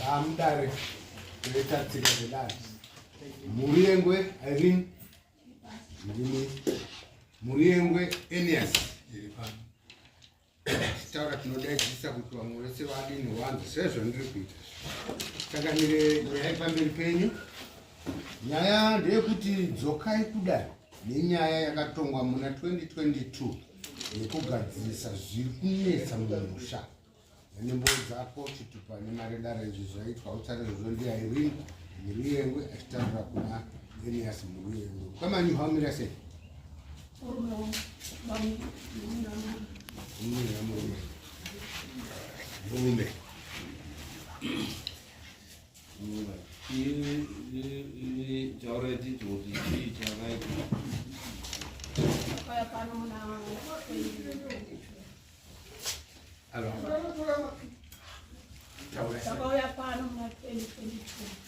Amudare toita tsika dzedare. Muriyengwe Irene ndini Muriyengwe Enias iri pano. Taura tinodaidzisa kuti vamwe vese vadini wanzi sezvo ndiri kuita. Changamire nyaya pamberi penyu. Nyaya ndeyekuti dzokai kudare nenyaya yakatongwa muna 2022 yekugadzirisa zviri kunetsa mumusha. Nembo dzako chitupa nemari dare izvi zvaitwa utsare izvozvo ndiye Irene Muriyengwe achitaura kuna Elias Muriyengwe. Kwamanyu hamira sei? Murume. Taura titi kuti chii chakaitika. Takauya pano muna 2022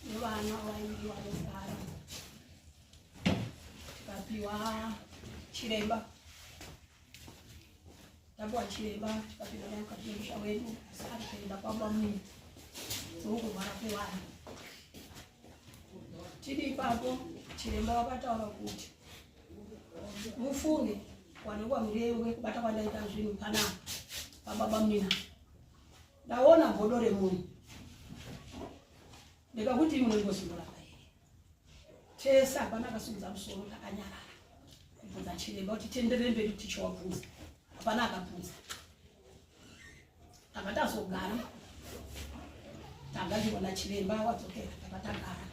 nevana vaingi vanogara tikapiwa chiremba tapiwa chiremba tikapinda naye mukati memusha wedu asi ari kuenda kwabamuni ndokurwara kwevana tiri ipapo chiremba wakataura kuti mufunge wanekwa murengwe kubata kwandaita zvinhu panapa pababa mina ndaona godo remunhu ndikakuti imwe ngozi inorapa here tese hapana akasumudza musoro takanyarara kubvunza chiremba kuti tienderere mberi tichiwabvunza hapana akabvunza tanga tazogara tagadzirwa nachiremba wadzokera tanga tagara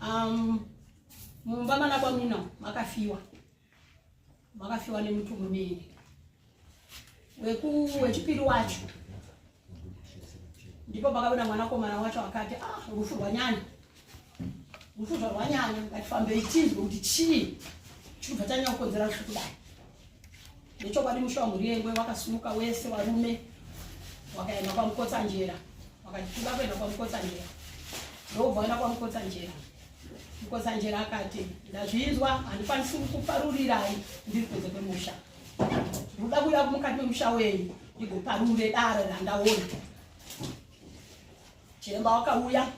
um, mumba mana kwamina makafiwa makafiwa nemutungamiri wechipiri wacho ndipo pakabuda mwanakomana wacho akati ah rufu rwanyanya rufu zvarwanyanya ngatifambei tinzwe kuti chii chikubva chanyanya kukonzera rufu kudai nechokwadi musha wamuriyengwe wakasimuka wese warume wakaenda kwamukotsanjera wakati tinoda kuenda kwamukotsanjera ndokubva waenda kwamukotsanjera mukotsanjera akati ndazvinzwa handikwanisi kukuparurirai ndiri kunze kwemusha ndinoda kuuya mukati memusha wenyu ndigoparure dare randaona Chiremba wakauya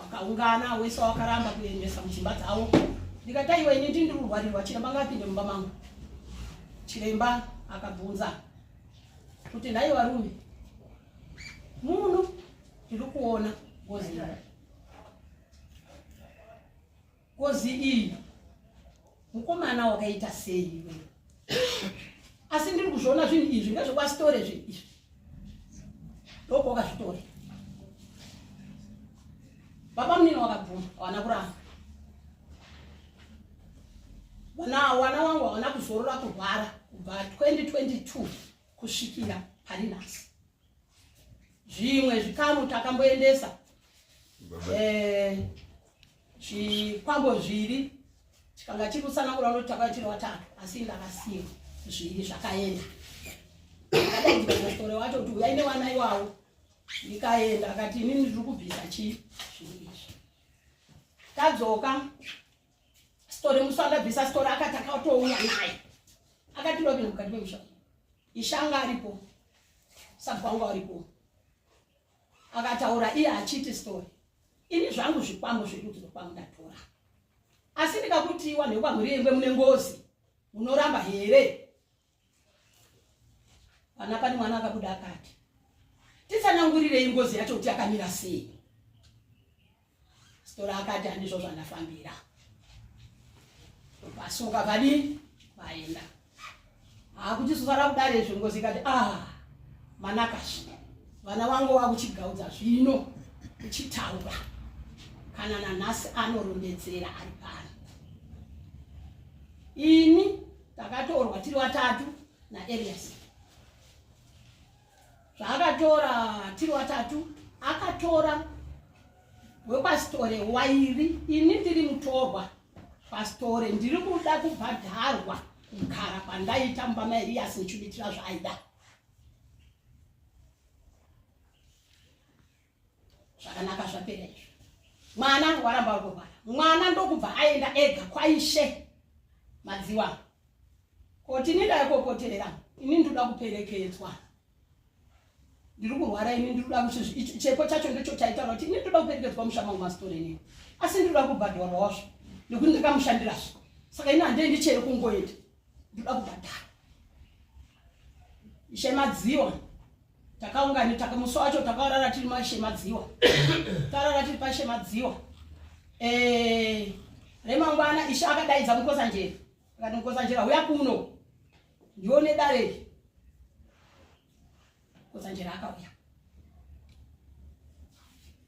wakaungana wese wakaramba kuendesa mudzimba dzavo ndikati aiwa ini ndini ndiri kurwarirwa chiremba ngapinde mumba mangu chiremba akabvunza kuti nhai varume muno ndiri kuona ngozi iyi ngozi iyi mukomana wakaita sei iwe asi ndiri kuzviona zvinhu izvi ngezvekwasitore zvinhu izvi ndoko wakazvitore baba munini wakabvuma hawana kuramba vana wana wangu hawana kuzorora kurwara kubva 2022 kusvikira pari nhasi zvimwe zvikamu takamboendesa eh, zvikwambo zviri chikanga chiri kutsanangura unoti takauya tiri watatu asi ndakasiwa zviri zvakaenda akadaidzikazostore wacho kuti uyai newana iwawo ndikaenda akati inini ndiri kubvisa chii zviri izvi tadzoka story musi wandabvisa story akati akatouya naye akati ndopinda mukati memusha ishanga aripo sabwangu aripo akataura iye achiti story ini zvangu zvikwambo zverudzi rwekwangu ndatora asi ndikakuti wanhu vekwamhuriyengwe mune ngozi munoramba here vana pane mwana akabuda akati titsanangurirei ngozi yacho kuti yakamira sei Stora akati handizvo zvandafambira. Vasuka vadii vaenda. Hakuchisara kudare izvo ngozi ikati ah manakashi vana vangu vakuchigaudza zvino kuchitaura kana nanhasi anorondedzera ari pano. Ini takatorwa tiri watatu naElias. Zvaakatora tiri watatu akatora wepasitore wairi ini ndiri mutorwa pasitore ndiri kuda kubhadharwa kugara kwandaita mumba maeriyasi ndichimuitira zvaaida zvakanaka zvapera izvo mwana waramba uri kurwara mwana ndokubva aenda ega kwaishe madziwa koti ini ndaikopoterera ini ndoda kuperekedzwa Ndiri kurwara ini, ndiri kuda chepo chacho ndocho chaitaura kuti ini ndoda kuperekedzwa musha mangu masitori inini, asi ndiri kuda kubhadharwawazvo nekuti ndakamushandirazvo, saka ini handiendi chero kungoenda, ndoda kubhadhara. Ishe Madziwa takaungani musi wacho takarara tiri maishe Madziwa, tarara tiri paishe Madziwa. Eh, remangwana ishe akadaidza Mukosanjera, akati Mukosanjera huya kuno ndione dare. Mukosanjera akauya,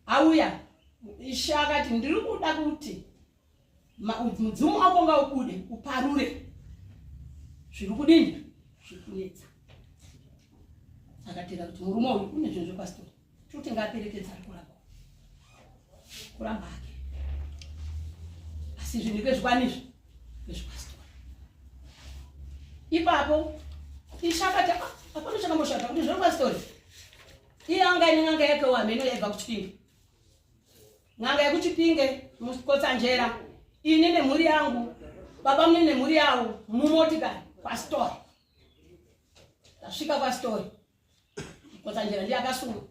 auya ishe akati ndiri kuda kuti mudzimu wako ngaubude uparure zviri kudini zviri kunetsa. Akatera kuti murume uyu une zvinhu zvepasitori, toti ngaaperekedza ari kuramba kuramba ake, asi zvinhu kezvikwanizvi kezvepasitori. Ipapo ishe akati ah, hapana chakamboshata kuti zvepasitori. Iye anga ine n'anga yake wamheno yaibva kuChipinge, n'anga yekuChipinge, Mukotsanjera, ini nemhuri yangu, baba mune nemhuri yavo mumotikari kwasitori. Tasvika kwasitori, Mukotsanjera ndiye akasunga,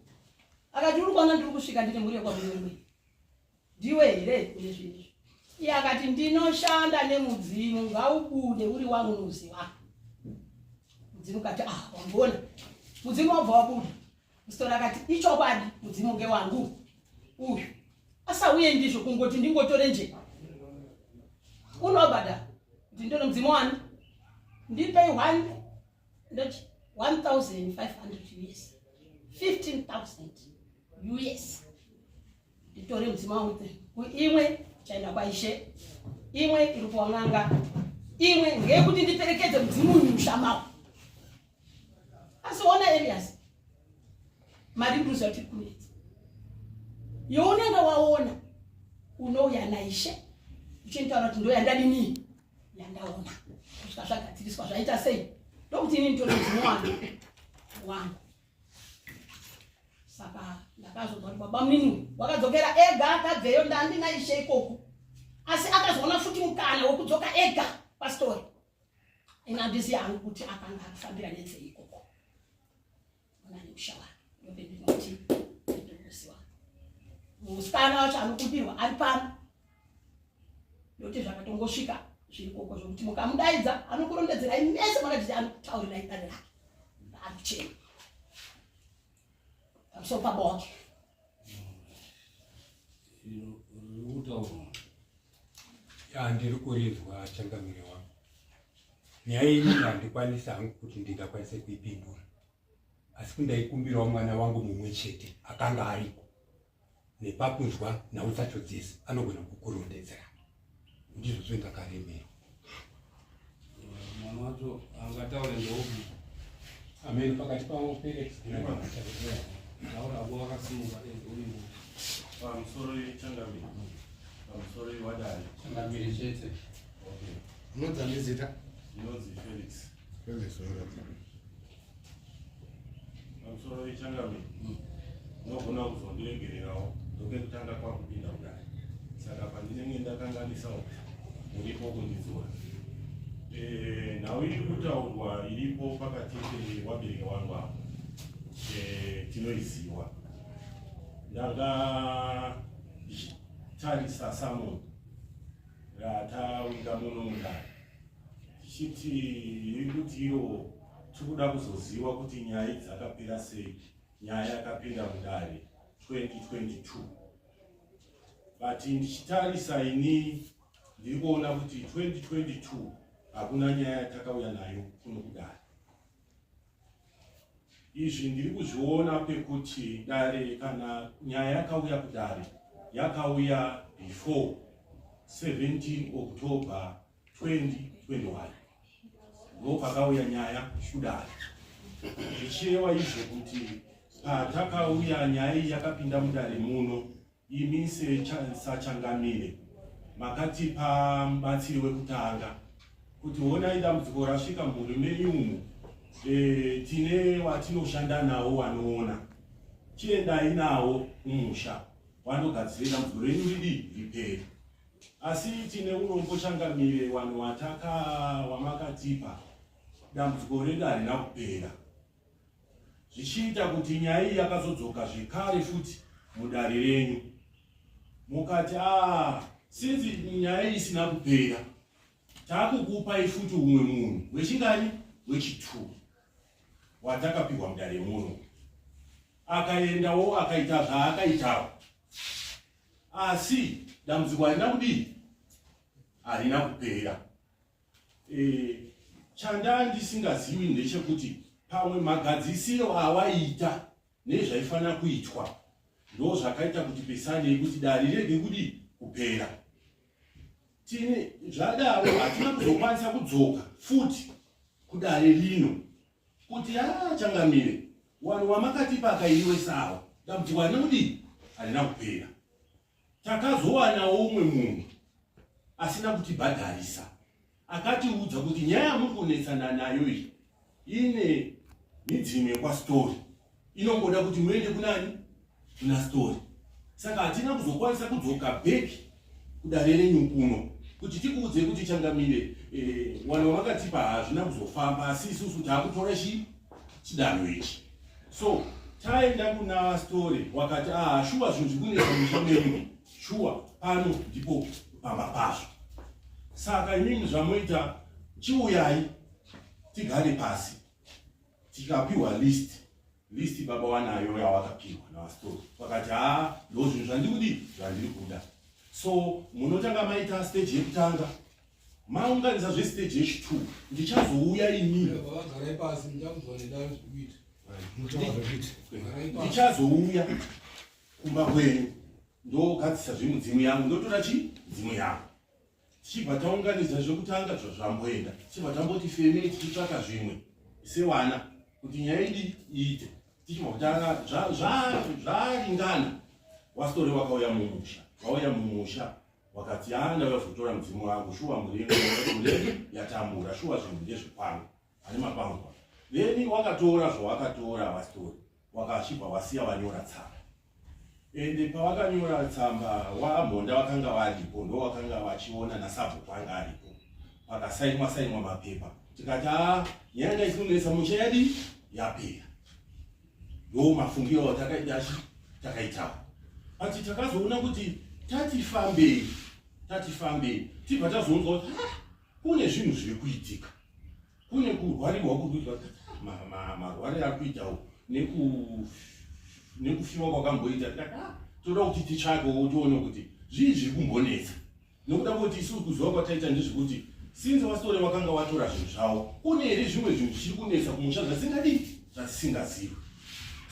akati uri kuona ndiri kusvika ndine mhuri yekwamunyongwe, ndiwe here une zvinhu izvi? Iye akati ndinoshanda nemudzimu, ngaubude uri wangu unoziva. Mudzimu kati ah, wangona mudzimu wabva wabuda. Musitori akati ichokwadi mudzimu ngewangu uyu, asauye ndizvo kungoti ndingotore nje unobhadhara kuti ndone mudzimu wani, ndipei one ndoti 1500 US, 15,000 US nditore mudzimu wangu. Imwe chaenda kwaishe, imwe iri kuwang'anga, imwe ngeyekuti ndiperekedze mudzimu uyu mushamawo. Asi ona Elias, mari nduziva kuti kunetsa younenge waona unouya naishe uchinitaura kuti ndo yandadini yandaona kusvika zvagadziriswa zvaita sei, ndokuti ini nditore mudzimu wangu wangu. Saka ndakazobva kuti baba munini wakadzokera ega, akabveyo ndandina ishe ikoko, asi akazoona futi mukana wekudzoka ega pastori. Ini handisi yangu kuti akanga akufambira nedzei ikoko, ona nemusha wake. Ndopendinoti ndinoziva musikana wacho anokumbirwa ari pano, ndokuti zvakatongosvika zviri koko zvokuti mukamudaidza anokurondedzerai mese makatiti anokutaurirai dare rake raakuchema pamusoro pababa wake. Riri kutaurwa. Ya, ndiri kurinzwa changamire wangu. Nyaya iyi handikwanisi hangu kuti ndingakwanise kuipindura, asi kundaikumbirawo mwana wangu mumwe chete akanga ariko nepakunzwa nhau dzacho dzese anogona kukurondedzera, ndizvozvo ndakaremerwa. Mwana wacho angataure ndoupi? Amen, pakati pavo Felix. Taura avo wakasimuka uripo. Pamusoro yechangamire, pamusoro yewadare. Changamire chete. Okay. Unonzi ani zita? Ndinonzi Felix. Felix Oratsa. Pamusoro yechangamire, unogona kuzondiregererawo, ndokekutanga kwakupinda kudai, saka pandinenge ndakanganisawo muripo kundidzora. Nhau iri kutaurwa iripo pakati pewabereki wangu apo, tinoiziwa. Ndanga ndichitarisa summon ratawinga muno mudare, tichiti iri kuti iyo tiri kuda kuzoziva kuti nyaya idzi dzakapera sei, nyaya yakapinda mudare 2022. But ndichitarisa ini ndiri kuona kuti 2022 hakuna nyaya yatakauya nayo kuno kudare. Izvi ndiri kuzviona pekuti dare, kana nyaya yakauya kudare, yakauya before 17 October 2021, ndo pakauya nyaya kudare, zvichireva izvo kuti patakauya nyaya iyi yakapinda mudare muno, imi sachangamire makatipa mubatsiri wekutanga kuti honai dambudziko rasvika mhuri menyu umu, tine watinoshanda nawo wanoona, chiendai nawo kumusha wandogadzire dambudziko renyu ridi riperi. Asi tine urombo changamire, vanhu wataka wamakatipa, dambudziko redu harina kupera. Zvichiita kuti nyaya iyi yakazodzoka zvekare futi mudare renyu. Mukati ah, since nyaya iyi isina kupera, takukupai futi umwe munhu wechingani wechi2 watakapihwa mudare muno. Akaendawo akaita zvaakaitawo. Asi dambudziko harina kudii? Harina kupera. E, chandaa ndisingazivi ndechekuti pamwe magadzisiro awaita nezvaifanira kuitwa ndo zvakaita kuti pesanei kuti dare rirege kudii kupera. Tine zvadaro hatina kuzokwanisa kudzoka futi kudare rino kuti haa changamire wanhu wamakatipa akairiwe sawo dambudziko harina kudii harina kupera. Takazowanawo umwe munhu asina kutibhadharisa akatiudza kuti nyaya yamuri kunetsana nayo iyi ine midzimu yekwaSitori inongoda kuti muende kunani kuna Sitori. Saka hatina kuzokwanisa kudzoka back kudare renyu kuno kuti tikuudzei kuti changamire eh, wana wamakatipa hazvina kuzofamba asi isusu taakutora chi chidanho ichi. So taenda kuna Story wakati ah shuwa zvinhu zvikunetsa musha menyu shuwa pano ndipo pamba pazvo. Saka imimi zvamoita chiuyai tigare pasi tikapiwa list list baba wanayo yawakapiwa naVaStory vakati haa ndo zvinhu zvandiri kudii zvandiri kuda. So munotanga maita stage yekutanga maunganidza zvestage yechi2 ndichazouya ini ndichazouya kumba kwenyu ndogadzisa zvemudzimu yangu ndotora chi dzimu yangu tichibva taunganidza zvekutanga zvamboenda tichibva tamboti femei tichitsvaka zvimwe sewana kuti nyaya idi iite tichibva kutanga zvaringana wasitore wakauya mumusha wauya mumusha wakati haa ndauya kuzotora mudzimu wangu shuwa murenge yatambura shuwa zvinhu ndezvekwangu ane mapangu then wakatora zvawakatora wasitori wakachibva wasiya wanyora tsamba ende pawakanyora tsamba wamhonda wakanga waripo ndo wakanga wachiona nasabhuku anga aripo pakasainwa sainwa mapepa tikati haa nyaya yanga isinonetsa musha yadi yapera ndo mafungiro atakaita takaitawo but takazoona kuti tati fambei tati fambei tibva tazoonzwa kuti kune zvinhu zviri kuitika kune kurwarirwa kuri kuitwa marwariro ari kuitawo nekufiwa kwakamboita tikati ah, toda kuti titsvakewo tione kuti zvii zviri kumbonetsa Nokuda kwekuti isu kuziva kwataita ndezvekuti since vasitore vakanga vatora zvinhu zvavo, kune here zvimwe zvinhu zvichiri kunetsa kumusha zvatisingadi zvatisingazivi.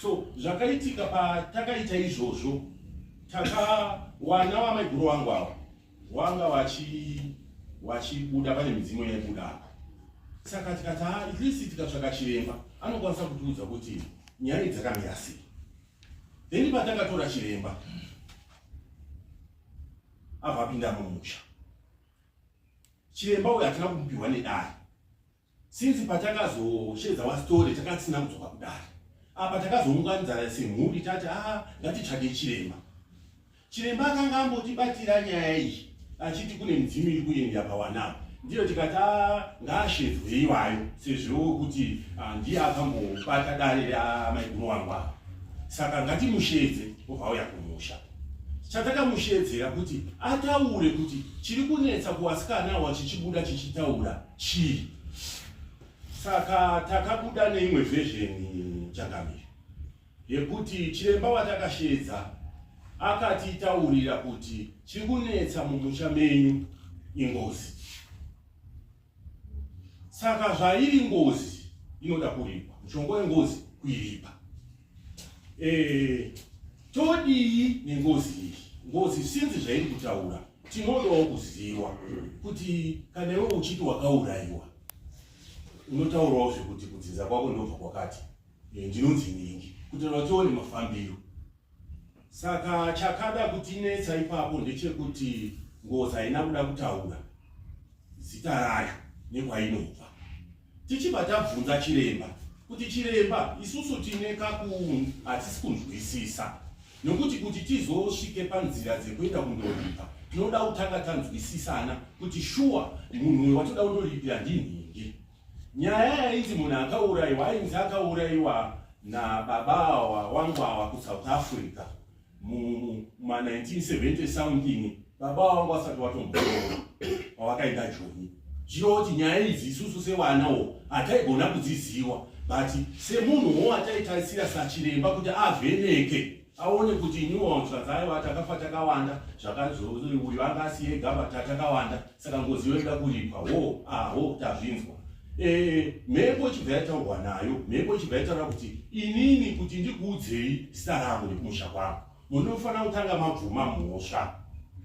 So zvakaitika patakaita izvozvo takawana vamaiguru vangu ava wanga wachibuda pane midzimu yaibuda apa saka tikati ah, at least tikatsvaka chiremba anokwanisa kutiudza kuti nyaya idzi dzakamira sei then patakatora chiremba abva apinda mumusha chiremba uyo hatina kumupiwa nedare since patakazoshedza wasitore takanga tisina kudzoka kudare apa takazounganidzana semhuri tati a ah, ngatitsvage chiremba chiremba akanga ambotibatira nyaya iyi achiti kune midzimu iri kuenda pawanapa ndiyo tikati ah, ngaashedzwe iwayo sezvo kuti ah, ndiye akambobata dare ramaiguru wangu apa saka ngatimushedze obva auya kumusha Chatakamusheedzera kuti ataure kuti chiri kunetsa kuvasikana awa chichibuda chichitaura chii. Saka takabuda neimwe vhezheni changamire yekuti chiremba watakasheedza akatitaurira kuti chiri kunetsa mumusha menyu ingozi. Saka zvairi ngozi inoda kuripwa, mushonga wengozi kuiripa. E, todii nengozi iyi? Ngozi sinzi zvairi kutaura tinodawo kuziva kuti kana iwe uchiti wakaurayiwa unotaurawo zvekuti kudzinza kwako ndobva kwakati e, ndinonzi ningi kuti tione mafambiro. Saka chakada kutinetsa ipapo ndechekuti ngozi haina kuda kutaura zita rayo nekwainobva. Tichibva tabvunza chiremba kuti chiremba isusu tine kaku hatisi kunzwisisa nokuti kuti tizosvike panzira dzekuenda kundoripa tinoda kutanga tanzwisisana kuti shuwa munhu uyu watoda kundoripira ndinhingi. Nyaya yainzi munhu akauraiwa ainzi akauraiwa nababa awa wangu awa kuSouth Africa muma 1970 something, baba wangu asati watomboona pawakaenda Joni. Zvireva kuti nyaya idzi isusu sewanawo hataigona kudziziwa, but semunhuwo ataitarisira sachiremba kuti avheneke aone kuti iniwo zvanzi aiwa takafa takawanda, zvakazo uyu anga asiye gamba, tatakawanda, saka ngozi yoida kuripwa ho aho tazvinzwa. Mhepo ichibva yataurwa nayo, mhepo ichibva yataura kuti inini kuti ndikuudzei zita rangu nekumusha kwangu, munofanira kutanga mabvuma mhosva.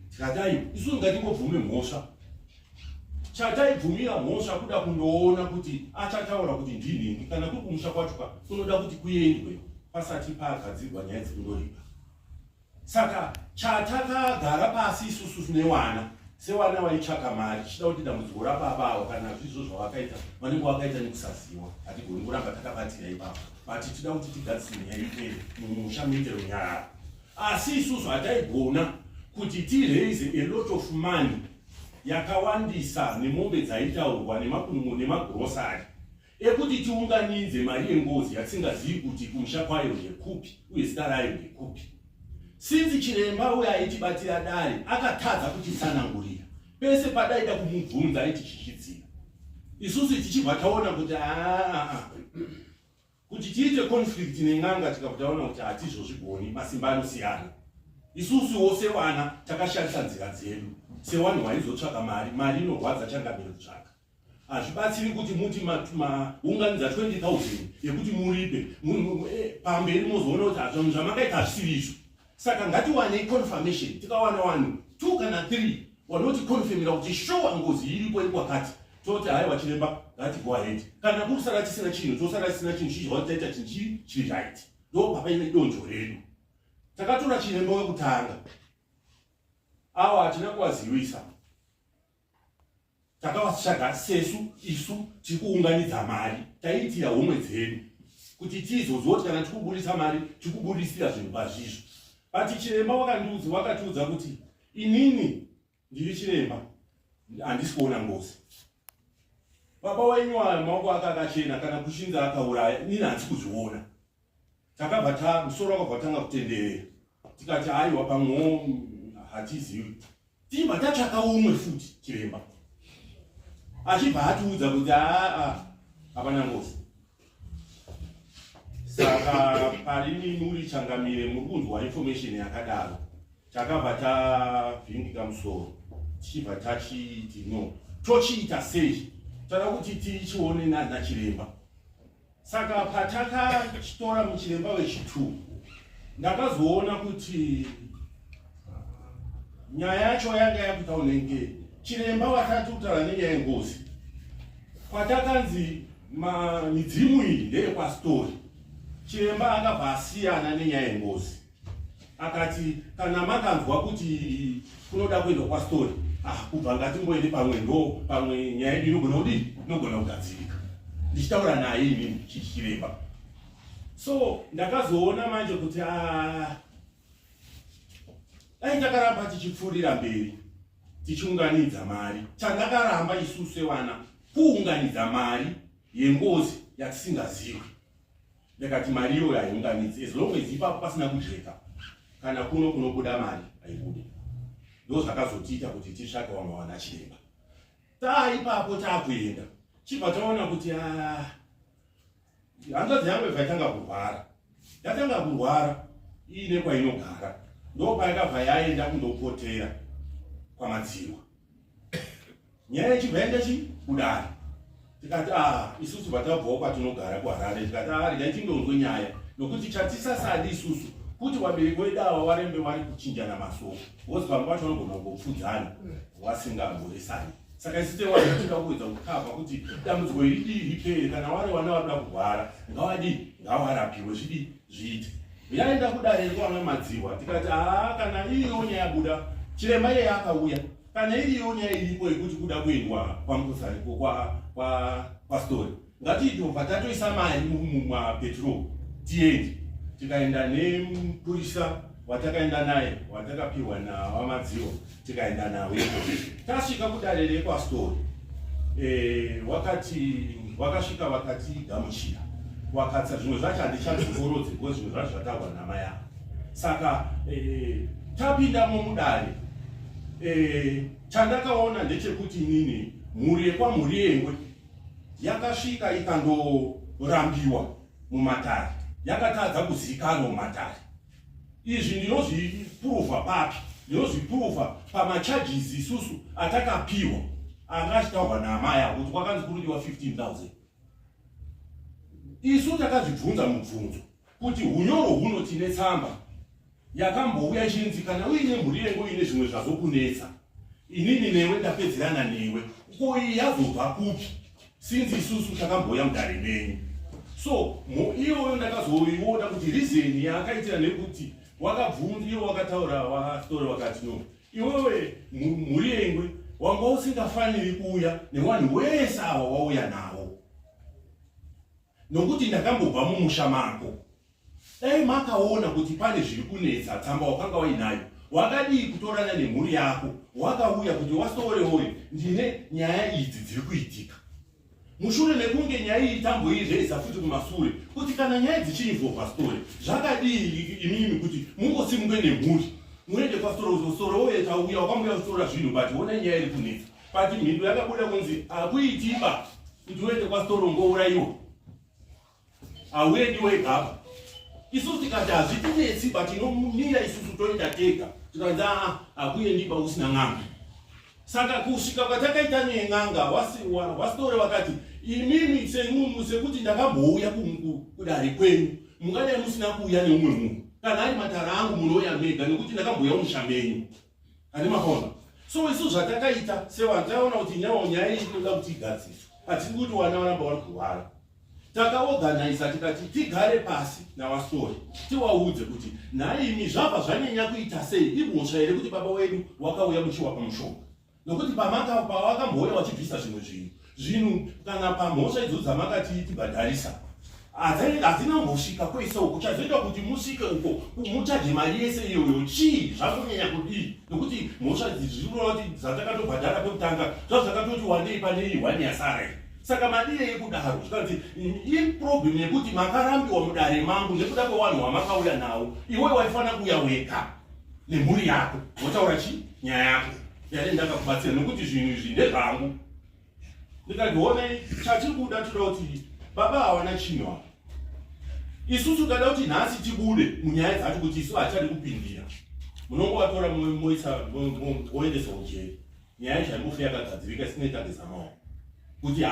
Tikati aiwa, isusu ngatingobvume mhosva. Chataibvumira mhosva kuda kundoona kuti achataura kuti ndinhingi, kana kuri kumusha kwacho ka kunoda kuti kuendwe pasati pagadzirwa nyaya dzekundoripa. Saka chatakagara pasi isusu newana sewana waitsvaka mari, tichida kuti dambudziko rababa avo, kana zvizvo zvavakaita vanenge vakaita nekusaziwa, hatigoni kuramba takabatira ipapo, but tida kuti tigadzise nyaya ipere mumusha muite runyararo. Asi isusu hataigona kuti tiraise a lot of money yakawandisa nemombe dzaitaurwa nemakunungo nemagrosari ekuti tiunganidze mari yengozi yatisingazivi kuti kumusha kwayo ndekupi uye zita rayo ndekupi, since chiremba uye aitibatira dare akatadza kutitsanangurira. Pese padaida kumubvunza aitichichidzira. Isusu tichibva taona kuti aa, kuti tiite conflict nen'anga, tikabva taona kuti hatizvozvigoni, masimba anosiyana. Isusuwo sevana takashandisa nzira dzedu sevanhu vaizotsvaka mari. Mari inorwadza changamire kutsvaka. Hazvibatsiri kuti muti maunganidza 20,000 yekuti muripe, pamberi mozoona kuti zvinhu zvamakaita hazvisiri izvo. Saka ngatiwanei confirmation. Tikawana vanhu 2 kana 3 vanoti confirmira kuti sure ngozi iripo ikwakati, toti haiwa chiremba, ngati go ahead. Kana kusara tisina chinhu, tosara tisina chinhu, chichizwa kuti taita chinhu chiri chiri right. Ndo papaine donzvo redu. Takatora chiremba wekutanga, awa hatina kuvaziwisa, takavatsvaga sesu. Isu tiri kuunganidza mari, taiitira homwe dzedu kuti tizoziva kuti kana tikubudisa mari tikubudisira zvinhu pazvizvo. But chiremba wakandiudza, wakatiudza kuti inini ndiri chiremba, handisi kuona ngozi. Baba wenyu aya maoko ake akachena, kana kuchinzi akauraya inini handisi kuzviona. Takabva ta musoro wakabva tanga kutenderera, tikati aiwa, pamwewo hatizivi. Tibva tatsvaka umwe futi chiremba, achibva atiudza kuti aa, hapana ngozi. Saka parini muri changamire muri kunzwa information yakadaro, takabva tavhindika musoro, tichibva tachiti no, tochiita sei? Tada kuti tichione nachiremba. Saka patakachitora muchiremba wechi2, ndakazoona kuti nyaya yacho yanga yakuita unenge chiremba watati kutaura nenyaya yengozi kwatakanzi midzimu iyi ndeyekwastori. Chiremba akabva asiyana nenyaya yengozi, akati kana makanzwa kuti kunoda kuendwa kwastori, ah, kubva ngatimboende, pamwe ndo pamwe nyaya yedu inogona kudii, inogona kugadzirika. Ndichitaura naye inini chichiremba, so ndakazoona manje kuti ah, dai takaramba tichipfuurira mberi tichiunganidza mari. Chandakaramba isusu sevana kuunganidza mari yengozi yatisingazivi. Ndakati mari iyoyo haiunganidzi as long as ipapo pasina kujeka, kana kuno kunobuda mari haibude. Ndo zvakazotiita kuti titsvake vamwe vana chiremba. Taa ipapo taakuenda, chibva taona kuti ah, hanzvadzi yangu ibva yatanga kurwara, yatanga kurwara iine kwainogara, ndo payakabva yaenda kundopotera kwamadzirwa. Nyaya ichibva yaenda chi kudare, tikati a isusu vatabvawo kwatinogara kuHarare, tikati a regai tindonzwe nyaya, nokuti chatisasadi isusu kuti vabereki vedu ava varembe vari kuchinjana masoko, because vamwe vacho vanogona kungopfudzana vasingamboresani. Saka isu tewana tinoda kuedza kukavha kuti dambudziko iri dii ripere. Kana vari vana varikuda kurwara, ngavadii, ngavarapiwe, zvidii zviite. Yaenda kudare rekwana Madzihwa, tikati haa, kana iriyo nyaya yabuda, chiremba iyeye akauya, kana iriyo nyaya iripo yekuti kuda kuendwa kwamukosariko kwastori, ngatiitobva tatoisa mari mumapetrol tiende. Tikaenda nemupurisa watakaenda naye, watakapiwa nawamadziwa, tikaenda nawe. Tasvika kudare rekwastori, wakati wakasvika vakatigamuchira. Wakatsa zvimwe zvacho handichadzokorodze because zvimwe zvacho zvataurwa namai ava. Saka eh, tapindamo mudare eh, chandakaona ndechekuti inini mhuri yekwaMhuriyengwe yakasvika ikandorambiwa mumatare, yakatadza kuzivikanwa mumatare. Izvi ndinozvipuruvha papi? Ndinozvipuruvha pamacharges isusu atakapiwa anga achitaurwa naamai avo kuti kwakanzi kurudiwa 15,000. Isu takazvibvunza mubvunzo kuti hunyoro huno tine tsamba yakambouya ichinzi kana uine mhuri yengu uine zvimwe zvazokunetsa inini newe ndapedzerana newe ko iyi yazobva kupi since isusu takambouya mudare menyu so iyoyo ndakazoiona kuti reason yaakaitira nekuti wakabvunza iwo wakataura wastori wakati no iwewe mhuri yengwe wanga usingafaniri kuuya newanhu wese awa wauya nawo nokuti ndakambobva mumusha mako Dai makaona kuti pane zviri kunetsa tsamba wakanga wainayo wakadii kutorana nemhuri yako wakauya kuti wasore woye ndine nyaya idzi dziri kuitika mushure mekunge nyaya iyi tamboireza futi kumasure kuti kana nyaya dzichiinvolva story zvakadii imimi kuti mungosimuke nemhuri muende kwasore woye tauya wakambuya kutora zvinhu but ona nyaya iri kunetsa but mhindo yakabuda kunzi hakuitiba kuti uende kwasitorongo uraiwa hauendi wega apa isusu tikati hazvitinetsi but tinomira isusu toita tega tikanzi aa hakuendiba usina n'anga saka kusvika kwatakaita nen'anga wasitore vakati imimi semunhu sekuti ndakambouya kudare kwenyu mungadai musina kuuya neumwe munhu kana ari matara angu munouya mega nekuti ndakambouya musha menyu Ane makaona. So isu zvatakaita sevanhu taona kuti nyawo nyaya iyi inoda kuti igadziriswe. Hatidi kuti vana varamba vari kurwara. Takaorganiza tikati tigare pasi navasori tiwaudze kuti nhaimi zvabva zvanyanya kuita sei imhosva here kuti baba wedu wakauya muchiwapa mushonga nokuti pamaka pawakambouya wachibvisa zvimwe zvinhu zvinhu kana pamhosva idzo dzamakati tibhadharisa hadzina kumbosvika kwese uko chazoita kuti musvike uko muchaje mari yese iyoyo chii zvakonyanya kudii nokuti mhosva idzi zvikureva kuti dzatakatobhadhara pekutanga zvazvakatoti wandei pane iyi hwani yasara iyi saka madirei kudaro zvikanzi iproblem yekuti makarambiwa mudare mangu nekuda kwewanhu wamakauya nawo iwe waifanira kuuya wega nemhuri yako wotaura chii nyaya yako yane ndakakubatsira nokuti zvinhu izvi ndezvangu ndikati honai chatiri kuda toda kuti baba hawana chinhu apa isusu tada kuti nhasi tibude munyaya dzacho kuti isu hatichadi kupindira munongovatora moisa moendesa kujeri nyaya yacho haimbofi yakagadzirika isinoita maoko kuti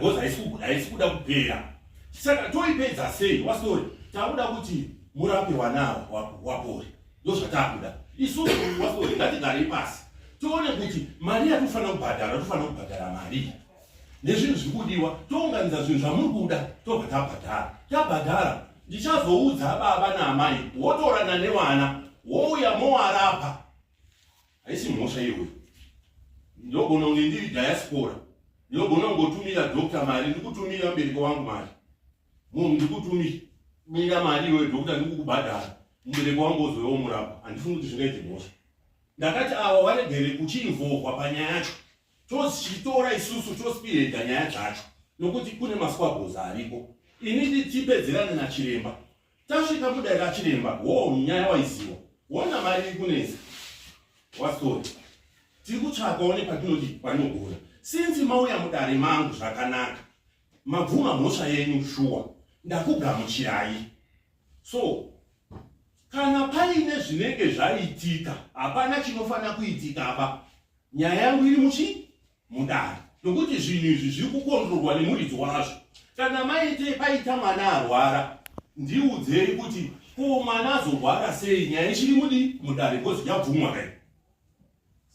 gozi haisi kuda kupera saka toipedza sei wasori takuda kuti murape wanawo wapore ndozvatakuda isusu wasori ngatigarei pasi tione kuti mari yatinofanira kubhadhara tofanira kubhadhara mari nezvinhu zviri kudiwa tounganidza zvinhu zvamuri kuda tobva tabhadhara tabhadhara ndichazoudza baba naamai wotorana nevana wouya mowarapa haisi mhosva iyoyo ndogona kunge ndiri diaspora ndinogona kungotumira doctor mari ndikutumira mubereki wangu mari munhu ndikutumira mari iyoyo doctor ndikukubhadhara mubereki wangu ozouya womurapa handifungi kuti zvingaite mhosva ndakati ava waregere kuchiinvolvwa panyaya yacho tozichitora isusu tospihedha nyaya dzacho nokuti kune masquabbles ariko ini tipedzerane nachiremba tasvika mudare rachiremba wo nyaya waiziwa wona mari iri kunetsa wastori tiri kutsvakawo nepatinoti panogona sinzi mauya mudare mangu zvakanaka mabvuma mhosva yenyu shuwa ndakugamuchirai so kana paine zvinenge zvaitika hapana chinofanira kuitika apa nyaya yangu iri muchi mudare nokuti zvinhu izvi zviri kukondrorwa nemuridzi wazvo kana maite paita mwana arwara ndiudzei kuti ko mwana azorwara sei nyaya ichiri mudi mudare because yabvumwa kai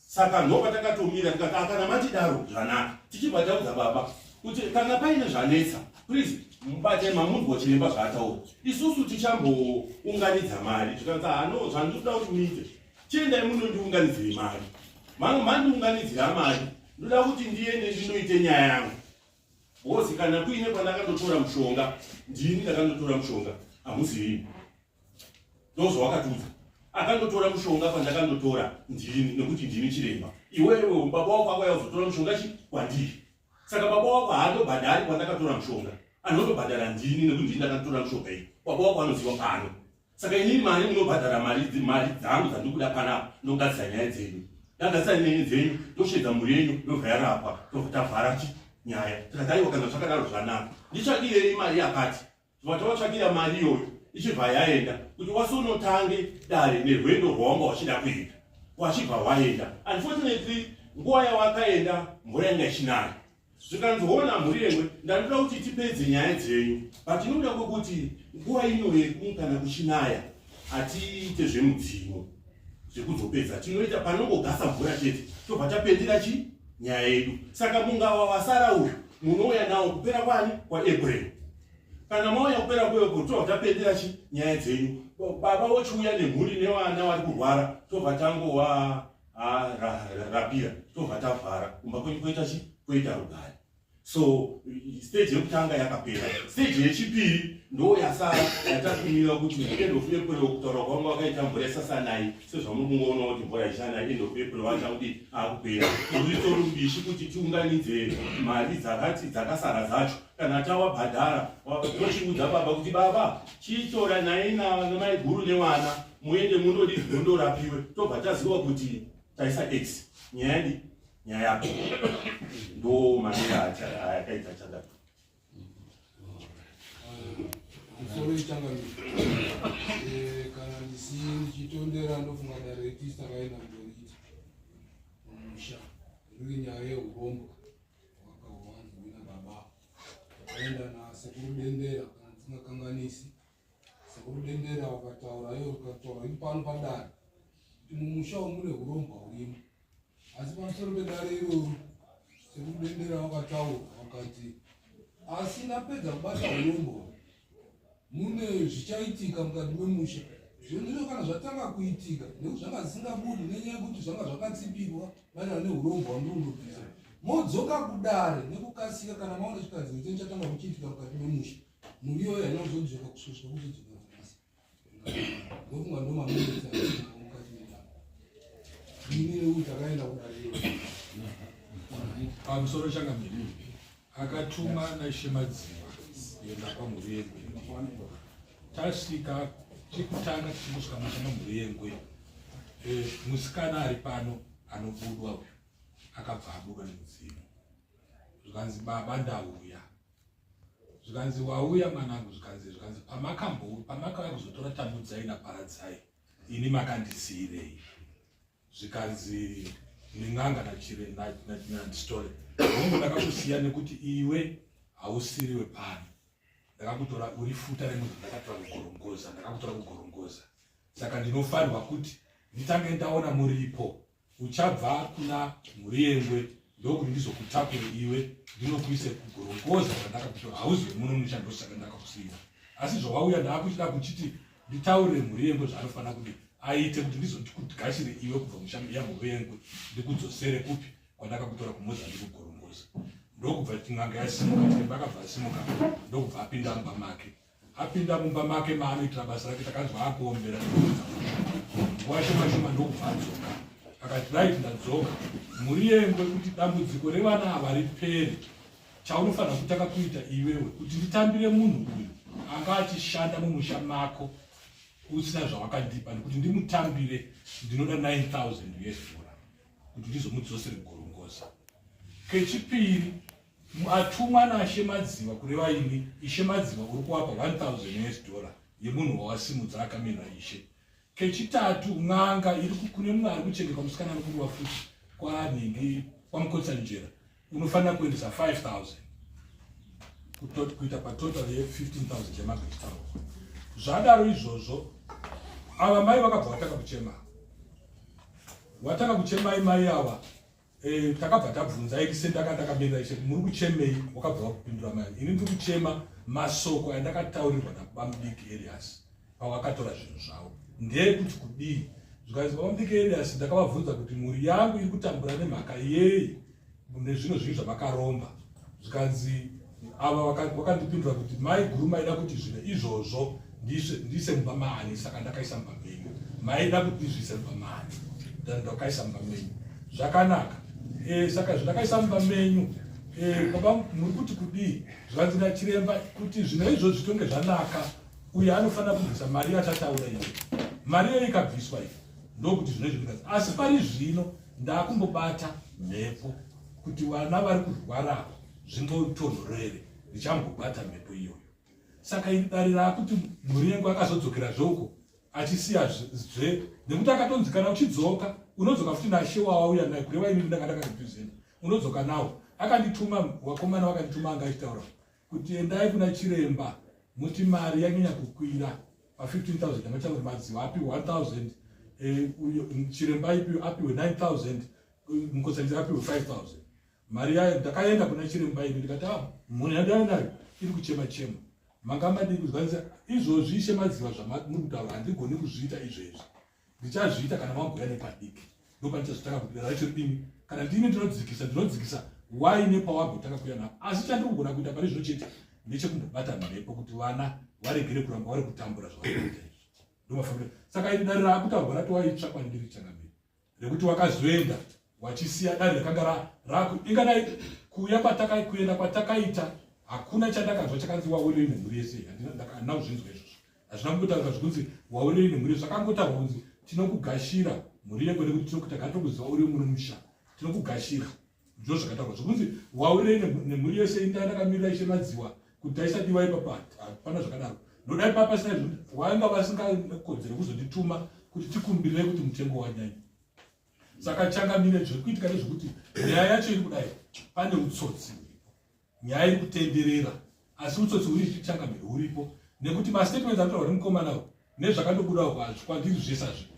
saka ndopatakatomira tikati ah, kana matidaro zvanaka tichibva taudza baba kuti kana paine zvanetsa please mubate mamunzwa chiremba zvaataura isusu tichambounganidza mari zvikanzi hano ah, zvandinoda kuti muite chiendai munondiunganidzire mari mandiunganidzira mari ndoda kuti ndiende ndinoite nyaya yangu because kana kuine kwandakandotora mushonga ndini ndakandotora mushonga hamuzivi ndozvawakatiudza akandotora mushonga pandakandotora ndini nekuti ndini chiremba iwewe baba wako akauya kuzotora mushonga chi kwandiri saka baba wako haandobhadhari kwandakatora mushonga. Anotobhadhara ndini nekuti ndini ndakatora mishonga iyi. Baba wako anoziva pano. Saka inini mari munobhadhara mari mari dzangu dzandikuda panapa ndogadzisa nyaya dzenyu. Ndagadzisa nyaya dzenyu ndoshedza mhuri yenyu ndobva yarapwa tobva tavhara chi nyaya. Tikati aiwa kana zvakadaro zvanaka. Nditsvakirei mari yakati. Tobva tavatsvakira mari iyoyo ichibva yaenda kuti wasonotange dare nerwendo rwawanga wachida kuenda. Wachibva waenda. Unfortunately nguva yawakaenda mvura yanga ichinaya. Zvikanzi hona mhuri yengwe ndandoda kuti tipedze nyaya dzenyu but inoda kwekuti nguva ino yekukana kuchinaya hatiite zvemudzimu zvekuzopedza tinoita panongogasa mvura chete tobva tapendera chi nyaya yedu saka mungawa wasara uyu munouya nawo kupera kwani kwaApril kana mauya kupera kweapril tobva tapendera chi nyaya dzenyu baba vochiuya nemhuri nevana vari kurwara tobva tangowa rapira tobva tavhara kumba kwenyu koita chi koita rugare so stage yekutanga yakapera stage yechipiri ndo yasara yatatumira kuti end of April kutaura kwanga wakaita mvura isasanai sezvamuri kungoona kuti mvura ichanai end of April vachakudi akupera ritori mbishi kuti tiunganidze mari dzakati dzakasara dzacho kana tawabhadhara tochiudza baba kuti baba chitora nai namaiguru nevana muende mundodi mundorapiwe tobva taziva kuti taisa x nyaya yadi nyaya yako ndo manera ayakaita chadaro musoro ichangamira eh, kana ndisi ndichitondera ndofunga dare retisi takaenda kundoriita mumusha riri nyaya yeurombwa hwakawanza mina baba takaenda nasekuru dendera kana ndisingakanganisi Sekuru Dendera wakataura iwe ukataura iri pano padare kuti mumusha umu mune hurombwa hurimo asi pamusoro pedare iroro Sekuru Dendera wakataura wakati asi ndapedza kubata hurombwa mune zvichaitika mukati memusha zvinhu izvo kana zvatanga kuitika nekuti zvanga zvisingabudi nenyaya yekuti zvanga zvakatsipirwa maererano nehurombwa hwamuri kundobvisa modzoka kudare nekukasika kana maona chikadziro chenyu chatanga kuchiitika mukati memusha Mhuri iyoyo haina kuzodzoka kusvika kuzodzoka nhasi. Ndofunga ndomaminitsi mukati medare. Ini neuyu takaenda kudare iro. Pamusoro changamire akatuma naIshe Madziva kuenda kwamhuri yengwe. Tasvika chekutanga tichingosvika musha mamhuri yengwe, eh, musikana ari pano anobudwa uyu akabva abudwa nemudzimu zvikanzi baba ndauya zvikanzi wauya mwanangu zvikanzi zvikanzi pamakambo pamakauya kuzotora tambudzai naparadzai ini makandisiirei zvikanzi nen'anga nachire nandistore hongu ndakakusiya nekuti iwe hausiri wepano ndakakutora uri futa remunhu ndakatora kugorongoza ndakakutora kugorongoza saka ndinofanirwa kuti nditange ndaona muripo Uchabva kuna Mhuriyengwe ndokuti ndizokutakure iwe ndinokuise kugorongoza kwandakakutora hauzi wemuno musha ndosaka ndakakusiira asi zvawauya ndaakuchida kuchiti nditaurire Mhuriyengwe zvaanofanira kuti aite kuti ndizokugashire iwe kubva musha yaMhuriyengwe ndikudzosere kupi kwandakakutora kuMozambique kugorongoza ndokubva n'anga yasimuka chiremba akabva asimuka ndokubva apinda mumba make Apinda mumba make maanoitira basa rake takanzwa akuombera nekuridza nguva shoma shoma ndokubva adzoka akati right ndadzoka mhuri yengwe kuti dambudziko revana ava ripere chaunofanira kutanga kuita iwewe kuti nditambire munhu uyu anga achishanda mumusha mako usina zvawakandipa nekuti ndimutambire ndinoda 9000 us dollar kuti ndizomudzosere kugorongoza kechipiri Atumwa naShe Madziva kureva ini Ishe Madziva uri kuwapa 1000 US dollar yemunhu wawasimudza akamirira Ishe. Kechitatu n'anga iri kune mumwe ari kuchengetwa musikana ari kuruwa futi kwanhingi kwaMukotsanjera unofanira kuendesa 5000 kuita patotal ye 15000 yemagetawo. Zvadaro izvozvo ava mai vakabva vatanga kuchema. Watanga kuchema mai ava Eh, takabva tabvunza ini sendaka ndakamirira ishe muri kuchemei wakabva wakupindura mai ini ndiri kuchema masoko andakataurirwa nabamudiki Elias pawakatora zvinhu zvavo ndeyekuti kudii zvikanzi babamudiki Elias ndakavabvunza kuti mhuri yangu iri kutambura nemhaka yei nezvino zvinhu zvamakaromba zvikanzi ava wakandipindura kuti mai guru maida kuti zvinhu izvozvo ndiise mumba maani saka ndakaisa mumba menyu maida kuti ndizviise mumba maani ndakaisa mumba menyu zvakanaka e, saka zvandakaisa mumba menyu Eh, baba muri kuti kudii zvanzi nachiremba kuti zvino izvo zvitonge zvanaka uye anofanira kubvisa mari yatataura iyo mari iyoyo ikabviswa iyo ndokuti zvino izvo ndikazi asi pari zvino ndakumbobata mhepo kuti vana vari kurwara zvingotonhorere ndichambobata mhepo iyoyo saka iri dare raakuti mhuri yengu akazodzokera zveuko achisiya zve nekuti akatonzi kana uchidzoka unodzoka futi nashe wawauya naye kureva inini ndanga ndakarepresenta unodzoka nawo akandituma wakomana wakandituma anga achitaura kuti endai kuna chiremba muti mari yanyanya kukwira pa 15000 amataura madziwa apiwe 1000 eh, chiremba apiwe 9000 mukotsanjira apiwe 5000 mari yayo ndakaenda kuna chiremba ini ndikati ah mhuri yandauya nayo iri kuchema chema manga madii kuzwanisa izvozvi ishe madziva zvamuri kutaura handigoni kuzviita izvezvi ndichazviita kana magoya nepadiki ndopandichazotanga kuti racho ridini kana ndini ndinodzikisa ndinodzikisa wai nepawagotanga kuya napo asi chandiri kugona kuita pari zvino chete ndechekumbobata mhepo kuti vana varegere kuramba vari kutambura zvavakuita izvi ndomafambiro saka iri dare raakutaurwa ratowaitsva kwandiri changamire nekuti wakazoenda wachisiya dare rakanga raku ingadai kuuya kwatakai kuenda kwatakaita hakuna chandakanzwa chakanzi waurei nemhuri yese handina kuzvinzwa izvozvo hazvina kumbotaurwa zvekunzi waurei nemhuri zvakangotaurwa kunzi tinokugashira mhuri yeko nekuti tinokutagatokuziva uri muno musha tinokugashira ndizvo zvakataurwa zvekunzi waurei nemhuri yese inda ndakamirira ishe madziwa kuti taisadiwa ipapa hapana zvakadaro nodai papa pasina izvo wanga vasingakodzere kuzondituma kuti tikumbirire kuti mutengo wanyanya saka changamire zviri kuitika ndezvekuti nyaya yacho iri kudai pane utsotsi huripo nyaya iri kutenderera asi utsotsi huri changamire huripo nekuti mastatements anotaurwa nemukomana uyu nezvakandobuda uko hazvi kwandiri zvese hazvipo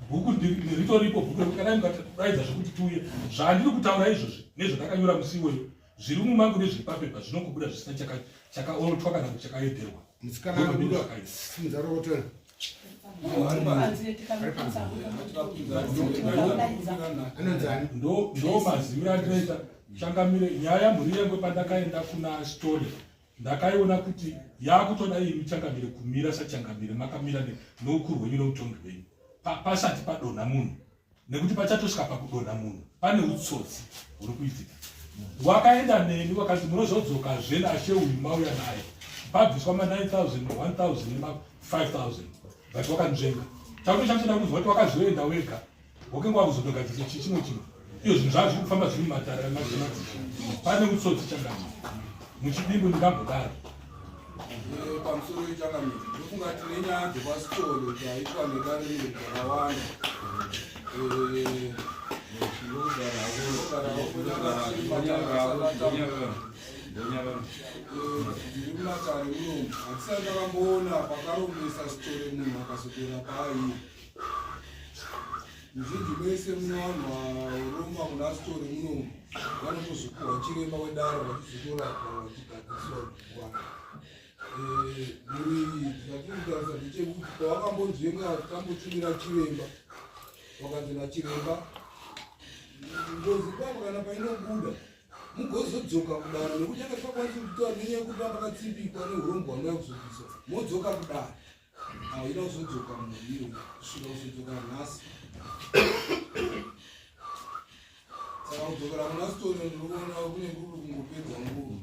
bhuku ritoripo bhuku rekuti kana mukadaidza zvekuti tiuye zvandiri kutaura izvozvi nezvandakanyora musi iwoyo zviri mumangu nezviri papepa zvinongobuda zvisina chakaorotwa kana kuti chakaederwa ndo maziviro andinoita changamire nyaya mhuri yengwe pandakaenda kuna stole Ndakaiona kuti yakutoda imi changamire kumira sachangamire makamira neukuru hwenyu neutongi hwenyu pasati padonha munhu nekuti pachatosvika pakudonha munhu pane utsotsi huri kuitika. Wakaenda neni wakati munozodzoka zve nashe uyu mauya naye pabviswa ma 9000 ma 1000 nema 5000 but wakanzvenga chakutochatoda kunzwa kuti wakazoenda wega Wakanga wakuzotogadzirisa chii chimwe chinhu iyo zvinhu zvaa zviri kufamba zviri mumatare emadzimadzishe pane utsotsi changamire muchidimbu ndingambodaro eh, pamusoro yechangamire ndofunga tine nyaya dzepasitoro dzaitwa nedare rino dzakawanda eh, ndiri mumatare munomu hatisati takamboona pakarombesa sitore munhu akazodera paaiye Muzhinji mese mune vanhu varomba muna story muno vanotozopuhwa chiremba wedare vachizotorapwa vachigadziriswa kwana. Eh, mhuri iyi zvatiri kutarisa ndechekuti pavakambonzvenga tambotumira chiremba vakanzi nachiremba ngozi ipapo kana painobuda mugozodzoka kudare nekuti yakasakwanisi kutaura nenyaya yekuti pakatsimbikwa neurongwa hwanga kuzobviswa modzoka kudare Haina kuzodzoka muriro kusvika kuzodzoka nhasi. Saka kudzokera kuna story ndinoona kune kuri kungopedza nguva.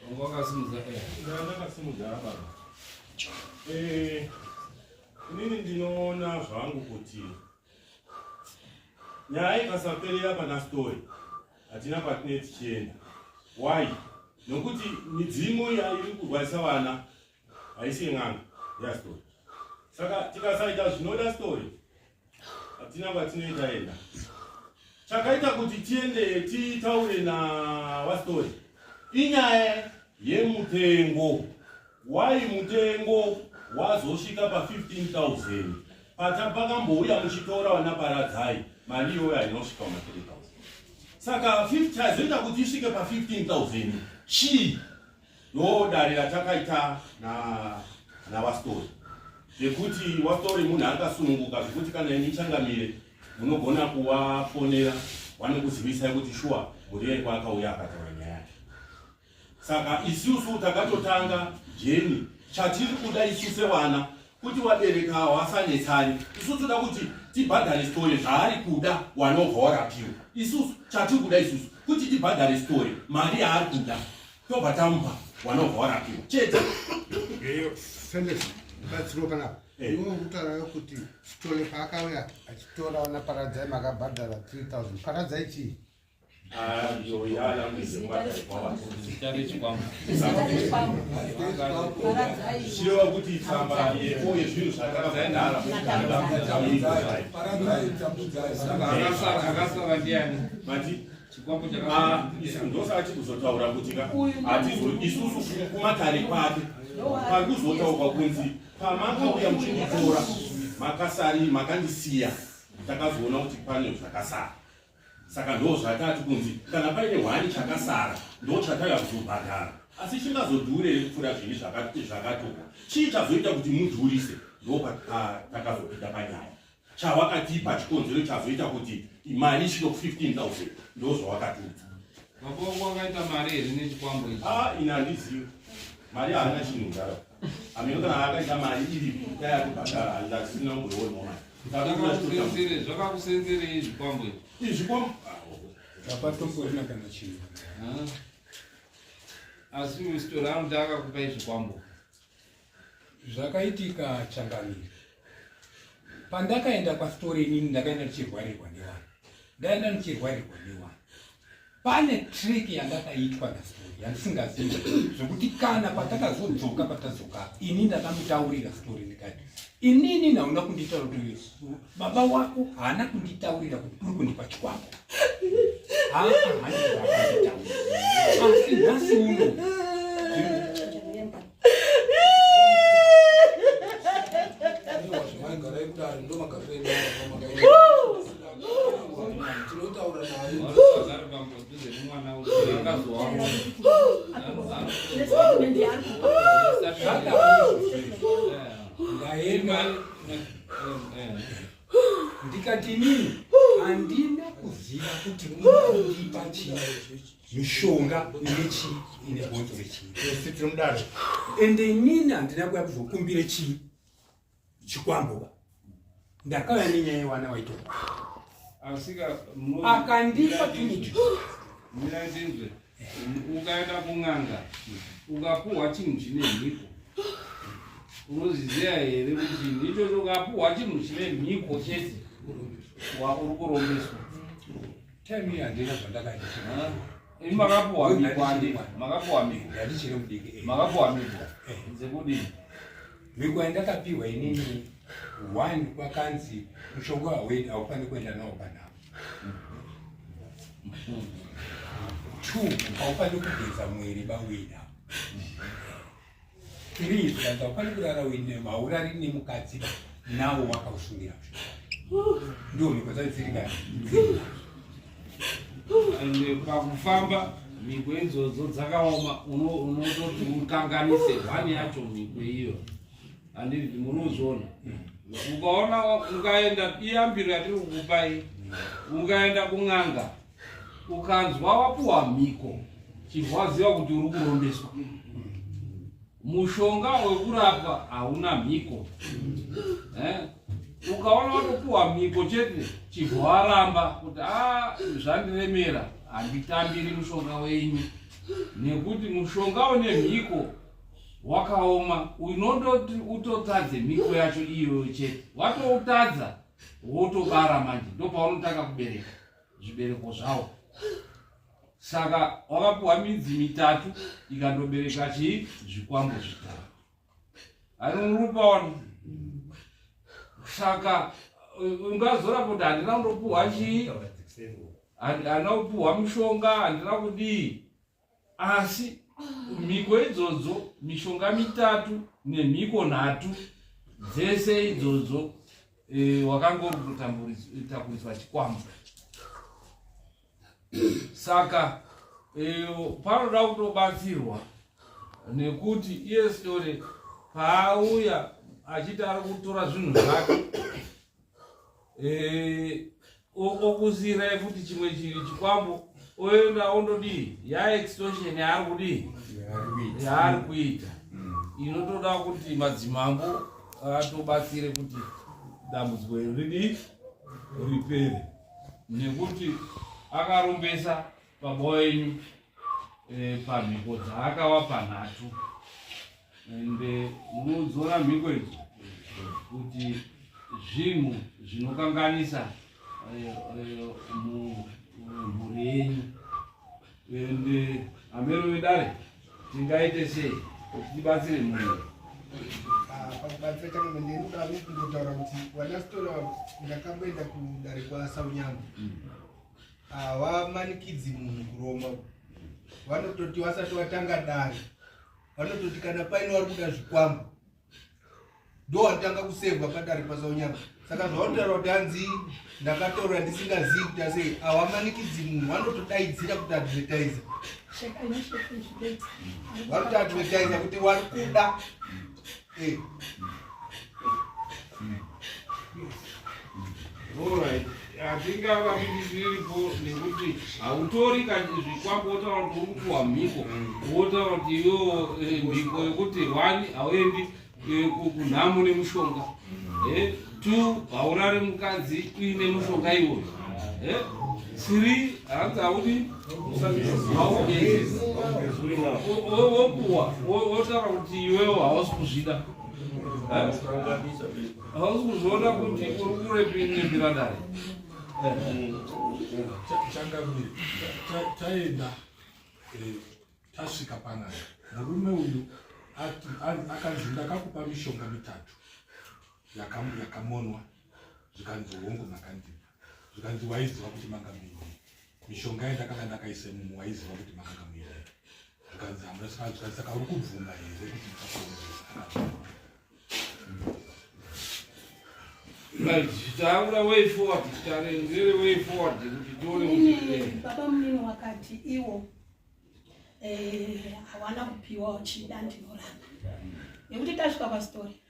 Wanga wakasimudza eh. Ndakasimudza baba. Eh, inini ndinoona zvangu kuti nyaya ikasaperera pana story hatina patine tichienda why nokuti midzimu iri kurwarisa vana haisi yen'anga yastory saka tikasaita zvinoda story hatina kwatinoita enda chakaita kuti tiende titaure nawastori inyaya yemutengo Why mutengo wazosvika pa 15000 pata pakambouya muchitora vana Paradzai mari iyoyo haina kusvika kuma 3000 saka chazoita kuti isvike pa 15000 chii ndo dare ratakaita na nawastori zvekuti wastori munhu akasununguka zvekuti kana ini changamire munogona kuvafonera vanokuzivisai kuti shuwa mhuri yenyu akauya akataura nyaya yake Saka isusu takatotanga jeni chatiri kuda isu sevana Kuti wabereka wasanetsani, isusu toda kuti tibhadhare story zvaari kuda, wanobva warapiwa. Isusu chatiri kuda isusu kuti tibhadhare story mari yaari kuda, tobva tamupa, wanobva warapiwa chete. Eyo, Felix, ndibatsiro panapa. Iwe uri kutaura kuti Sithole paakauya achitora vana Paradzai makabhadhara 3000. Paradzai chii? Zvichireva kuti tsamba yepo yezvinhu zvatakabhadhara. Akasara ndiani? Mati ndosaka tikuzotaura kuti ka hatizo isusu kumatare kwake pari kuzotaurwa kunzi pamakauya muchinditora makasari makandisiya, takazoona kuti pane zvakasara, saka ndo zvatati kunzi kana paine hwani chakasara ndo chatauya kuzobhadhara, asi chingazodhure here kupfuura zvini zvakatorwa? Chii chazoita kuti mudhurise? Ndo patakazopinda panyaya chawakatipa chikonzero chazoita kuti mari isvike ku 15,000, ndo zvawakatiudza. Baba wangu wakaita mari here nechikwambo ichi? Ah, ini handizivi mari, haana chinhu mudhara. Ameno kana akaita mari iripi, dai atobhadhara, handisina kumboionawo mari. Zvakakusenzerei zvikwambo ichi? Izvikwambo Hapatomborina kana chinhu. Ah. Asi uyu Sithole anoti akakupai zvikwambo. Zvakaitika, changamire, pandakaenda kwaSithole inini ndakaenda ndichirwarirwa nevanhu, ndaenda ndichirwarirwa nevanhu. Pane trick yandakaitwa naSithole yandisingazivi, zvekuti kana patakazodzoka, patadzoka, ini ndakamutaurira Sithole ndikati, inini nauna kunditaura kuti baba wako haana kunditaurira kuti uri kundipa chikwambo. Haana kunditaurira, asi nhasi uno Zvamaigarai kudare ndo magariro enyu tinotaura naye. Vagari pamudhuze nemwana akazowa. Nestatement yaari kupa. Ndaenda ndikati inini handina kuziva kuti munondipa chii, mishonga ine chii, ine bhonzo rechii. Ese tiri mudare. Ende inini handina kuya kuzokumbire chii, chikwambo. Ndakauya nenyaya yewana waitora. Asika Akandipa tuniti. Mirai ndinzwe. Ukaenda kun'anga ukapuhwa chinhu chine mhiko, unozviziva here kuti chinhu ichocho, ukapuhwa chinhu chine mhiko chete, uri kurombeswa? Time iyo handina zvandakaita. Ah, imi makapuhwa mhiko, handiti? Makapuhwa mhiko? Ndandichiri mudiki. Makapuhwa mhiko dzekudini? Mhiko yandakapiwa inini, one, kwakanzi mushonga hauendi, haufaniri kuenda nawo panhamo. Two, haufaniri kugeza mwiri bauinawo. Three, zvikanzi haufaniri kurara uine, haurari nemukadzi nawo wakausungira mushonga. Ndo mhiko dzacho dziri ngani? Dziri. Ende pakufamba mhiko idzodzo dzakaoma, unototi ukanganise hwani yacho mhiko iyo, handiti? Munozviona, ukaona ukaenda, iyambiro yatiri kukupai, ukaenda kun'anga ukanzwa wapuwa mhiko, chibva waziva kuti uri kurombeswa. Mushonga wekurapwa hauna mhiko, eh? Ukaona watopuwa mhiko chete, chibva waramba kuti a zvandiremera, handitambiri mushonga wenyu, nekuti mushonga une mhiko wakaoma. Unondoti utotadze mhiko yacho iyoyo chete, watoutadza wotobara manje, ndopaunotanga kubereka zvibereko zvawo. Saka wakapuwa midzi mitatu ikandobereka chii? Zvikwambo zvitatu. Ari murupaona. Saka ungazora kuti handina kundopuhwa chii, handina kupuhwa mushonga, handina kudii, asi mhiko idzodzo, mishonga mitatu nemhiko nhatu dzese idzodzo, wakanga uri kutotakuriswa chikwambo. Saka panoda kutobatsirwa, nekuti iye Sithole paauya achiti ari kutora zvinhu zvake, okusiyirai futi chimwe chiri chikwambo, oenda ondodii, yaextortion yaari kudii, yaari kuita, inotoda kuti madzimambo. atobatsire kuti dambudziko iri ridii ripere nekuti akarombesa baba wenyu eh, pamhiko dzaakavapa nhatu ende munodzora mhiko idzo kuti zvinhu zvinokanganisa eh, eh, mhuri yenyu ende amero vedare tingaite sei kuti tibatsire mhuri ah, pakubatsira change ndinoda kungotaura kuti wanastora ndakamboenda kudare kwasaunyama hawamanikidzi munhu kuromba vanototi vasati watanga dare vanototi kana paine vari kuda zvikwambo ndo watanga kusevwa padare pasaunyama saka zvavanotaura kuti hanzi ndakataura ndisingazii kuti asei hawamanikidzi munhu vanotodaidzira kuti advertise vanotoadvertisa kuti wari kuda eh. Hatingava tiripo nekuti hautori zvikwambo wotaura kuti uri kupuwa mhiko wotaura kuti iyo eh, mhiko yekuti one hauendi eh, kunhamo nemushonga eh, two haurare mukadzi uine mushonga iwoyo three hanzi haudi haugezi wopuwa wotaura kuti iwewo hausi kuzvida hausi kuzviona kuti uri kurepinepira dare changamire taenda eh, tasvika panapa murume uyu akanzi ndakakupa mishonga mitatu yakamonwa zvikanzi hongu makandipa zvikanzi waiziva kuti manga muine mishonga yandakanga ndakaisa imomo waiziva kuti makanga muine zvikanzi hamuna saka saka uri kubvuma here kuti ndakakuonesa Right, taura way forward, tarenzere way forward kuti tione kuti eh. Baba munini wakati iwo eh, hawana kupiwa chida ndinoramba nekuti tasvika pastori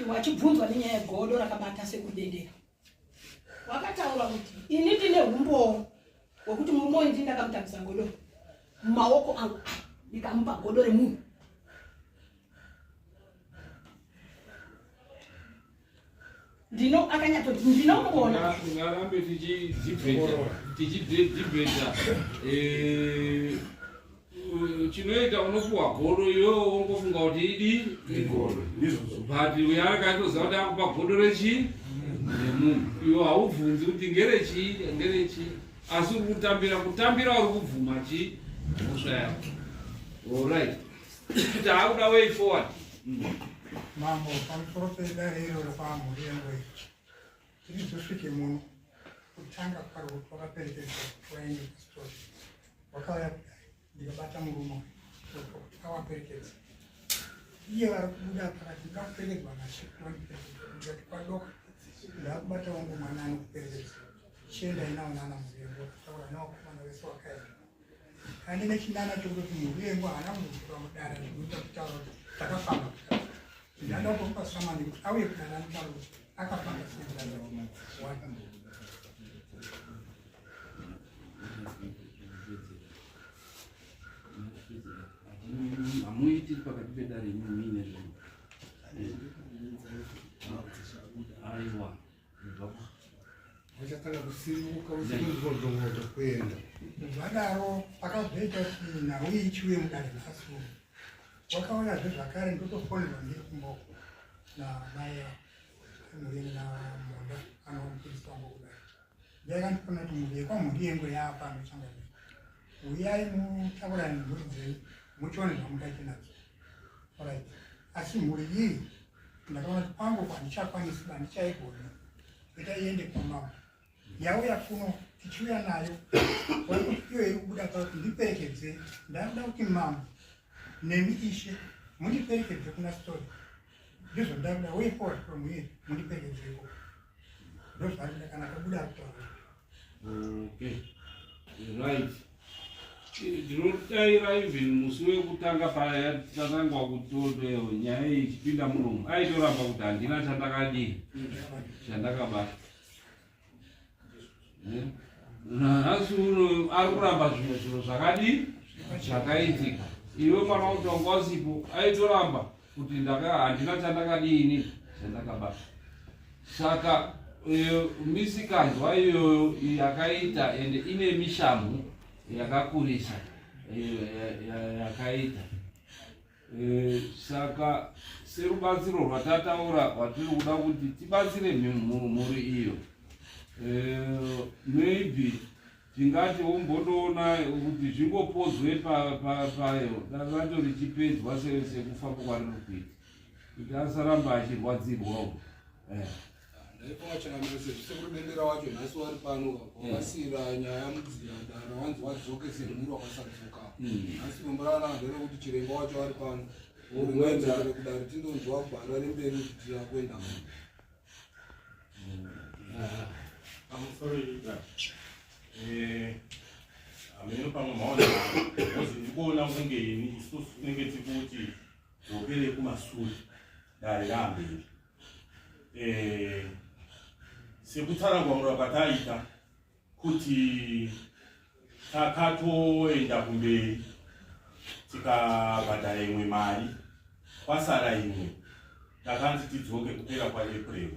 wachibvunzwa nenyaya yegodo rakabata sekudedera wakataura kuti ini ndine umbowo wekuti murume uyu ndini ndakamutambisa godo mumaoko angu ndikamupa godo remunhu ndino akanyatoti ndinomuona ngarambe tichidhibheta eh, chinoita unopuwa godo iwewo wongofunga kuti idi igodo but uyo akatoziva kuti akupa godo rechii remunhu iwe haubvunzi kuti ngerechii ngerechii asi uri kutambira kutambira uri kubvuma chii mhosva yako allright taakuda way forward Mambo, pamusoro pedare iroro kwamhuri yengo tirizosvike muno kutanga kwaro wakaperekedzwa kuti waende kusitori wakauya kudai ndikabata murume kuti awaperekedza iye vari kubuda pakati ndakuperekedzwa nashe ndikati kwadoka ndakubata wangu mwana anokuperekedza chiendai nawo nana muriyengo akataura newakomana vese wakaenda handine chinana chokuti muriyengo haana kuzotora mudara zvinoita kutaura kuti takafamba kudai ndada kumupa samani kuti auye kudara anotaura kuti akafamba sei kudara one hamuitiri pakati pedare imi muine zvinhu aiwa vachatanga kusimuka usikunzvodongodo kuenda zvadaro pakazoita kuti nhau iyi ichiuye mudare nhasi uno wakauyazve zvakare ndotofonerwa ndiri kumboko namai murimi namhonda anomupurisa wangu kudai ndaikandifonera kuti mhuri yekwamhuri yengo yaapano changamire uyai mutaurane nemhuri dzenyu muchione zvamungaite nadzo orit asi mhuri iyi ndakaona kuti kwangu handichakwanisi handichaigoni ita iende kwamambo yauya kuno tichiuya nayo waikuti iyo iri kubuda pakuti ndiperekedze ndakuda kuti mambo nemi ishe mundiperekedze kuna story ndizvo ndakuda way forward from here mundiperekedze ikoko ndozvaari kuda kana akabuda akutaura Okay. Right. Ndinodaira even musi wekutanga payatangwa kutolewo nyaya iyi ichipinda munomu aitoramba kuti handina chandakadii chandakabata. Eh? Nhasi uno ari kuramba zvimwe zvinhu zvakadii zvakaitika. Iwe mwana kuti wanga usipo aitoramba. kuti ndaka handina chandakadini chandakabata saka e, misikanzwa iyoyo yakaita ende ine mishamhu yakakurisa e, yakaita e, saka serubatsiro rwatataura rwatiri kuda kuti tibatsire mhuri iyo e, maybe tingati wombotoona kuti zvingopodzwe payo dare racho richipedzwa sekufamba kwariri kuita kuti asaramba achirwadzirwawo eh. Ndaifunga changamire sezvo sekuru Dendera wacho nhasi wari pano wakasiira nyaya mudzira dare wanzi wadzoke semhuri wakasadzoka. Nhasi rombo rakanaka nderekuti chiremba wacho ari pano. Ringaenderere kudare tindonzwa gwara remberi kuti tirakuenda. I'm sorry, eh, hameno pamwe maona because ndikuona kunge ini isusu tinenge tikuti dzokere kumasure dare raamberi eh, sekutsanangura kwataita kuti takatoenda kumberi tikabhadhara imwe mari kwasara imwe takanzi tidzoke kupera kwaApril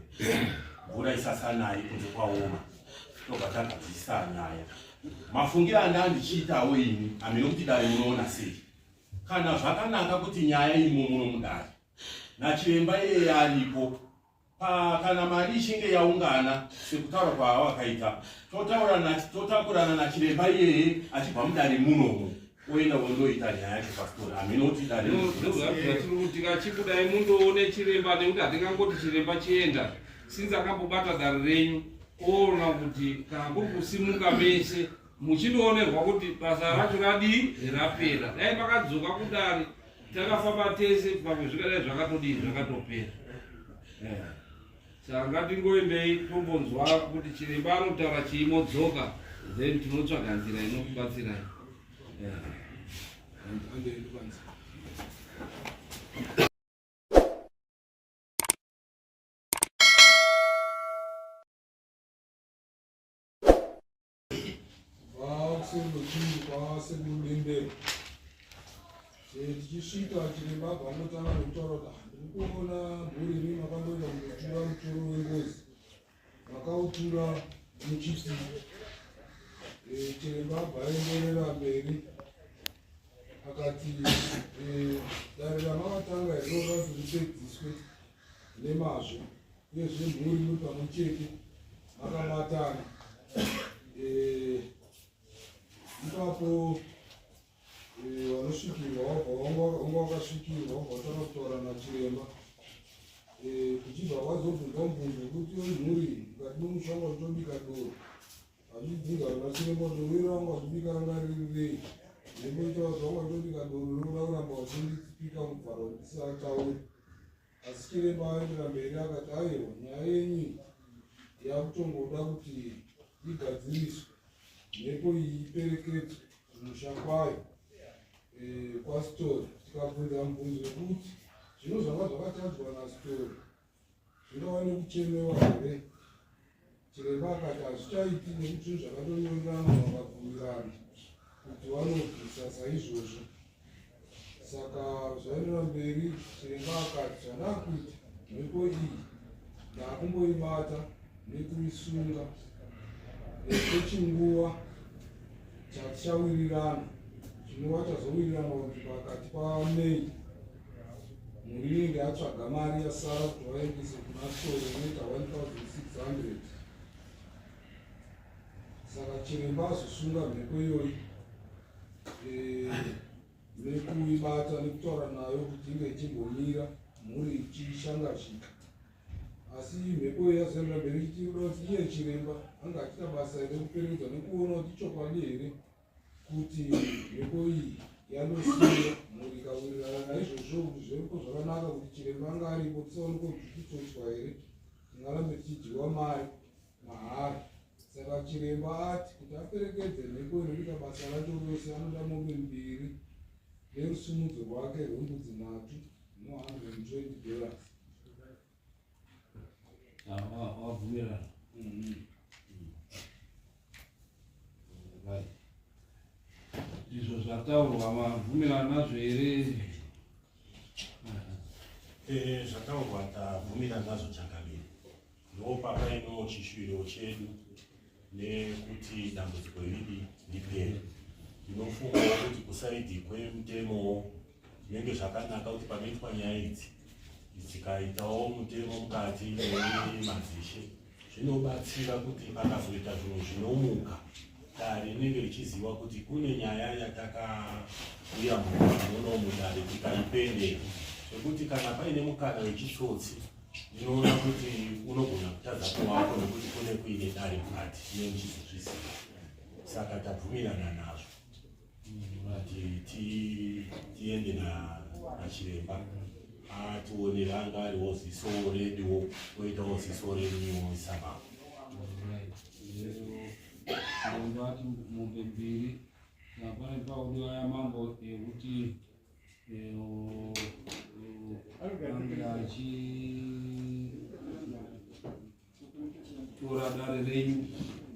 mvura isasanayi kunze kwaoma tobva tagadzisa nyaya mafungiro anda ndichiitawo ini hameno kuti dare munoona sei kana zvakanaka kuti nyaya imo muno mudare nachiremba iyeye aripo Pa, kana mari ichinge yaungana sekutaura kwaawakaita totakurana nachiremba iyeye achibva mudare munomu oenda wondoita nyaya yacho pasitori hameno kuti dare ndozvatiri kuti kachibudai mundoone chiremba nekuti hatingangoti chiremba chienda since akambobata dare renyu oona kuti kana kuri kusimuka mese muchindoonerwa kuti basa racho radii rapera dai makadzoka kudare takafamba tese pamwe zvikadai zvakatodii zvakatopera eh. Saka ngatingoendei tombonzwa kuti chiremba anotaura chii modzoka then tinotsvaga nzira inokubatsirai eh. Vakusekuru kwasekuru Dendera. Tichisvika chiremba abva angotanga nekutaura kuti ah, ndiri kuona mhuri imi makamboenda kunotura mutoro wengozi makautura muchiti eh, chiremba abva aenderera mberi akati eh, dare ramakatanga rinoda kuti ripedziswe nemazvo uyezve mhuri muri pamwe chete makabatana eh, ipapo eh, vanosvikirwa wabva wanga wakasvikirwa wabva watanga kutaura nachiremba eh, kuchibva wazobvunzwa mubvunzo wekuti mhuri mukati memusha wanga uchitobika doro vachibvunza vana chiremba kuti doro iro wanga uchibika ranga riri rei nemboita kuti wanga uchitobika doro rinoda kuramba uchinditsipika mubvaro ndisatauri Asi chiremba aendera mberi akati aiwa nyaya yenyu iyi yakutongoda kuti igadziriswe mhepo iyi iperekedzwe kumusha kwayo e, kwasitori tikabvunza mubvunzo wekuti zvino zvanga zvakatadzwa nasitori zvingava nekuchemewa here Chiremba akati hazvichaiti nekuti zvinhu zvakatonyorerana vakabvumirana kuti vanobvisa saizvozvo. Saka zvaenderera mberi, chiremba akati zvandakuita mhepo iyi ndakumboibata nekuisunga kwechinguva chatichawirirana chinova chazowirirana kuti pakati paMay mhuri inenge yatsvaga mari yasara kuti vaendese kuna soro inoita 1600 saka chiremba azosunga mhepo iyoyi eh, nekuibata nekutaura nayo kuti inge ichimbomira mhuri ichishangashika asi mhepo iyo yazoendera mberi ichiti kuda kuti iye chiremba anga achiita basa here kuperekedza nekuona kuti ichokwadi here kuti mhepo iyi yandosiya mhuri ikawirirana naizvozvo kuti zviripo zvakanaka kuti chiremba anga aripo tisaone kutsotswa here tingarambe tichidyiwa mari mahara saka chiremba ati kuti aperekedze mhepo inokuita basa racho rose anoda mombe mbiri nerusumudzo rwake rwembudzi nhatu no 120 dollars Wabvumirana. Right. Izvo zvataurwa mabvumirana nazvo here? Eh, zvataurwa tabvumira nazvo changamire. Ndopapaino chishuviro chedu nekuti dambudziko riri ripere. Ndinofungawo kuti kusaidhi kwemutemowo zvinenge zvakanaka kuti panoitwa nyaya idzi dzikaitawo mutemo mukati nemadzishe zvinobatsira kuti pakazoita zvinhu zvinomuka dare rinenge richiziva kuti kune nyaya yatakauya muno mudare tikaipendera zvekuti kana paine mukana wechitsotsi ndinoona kuti unogona kutadza kuvapo nekuti kune kuine dare mukati nemuchizozviziva saka tabvumirana nazvo kuti tiende nachiremba ationere anga ariwo ziso reduwo oitawo ziso renyuwo samambo. Chiremba ati mombe mbiri pane paudiwa yamambo yekuti ange achitora dare renyu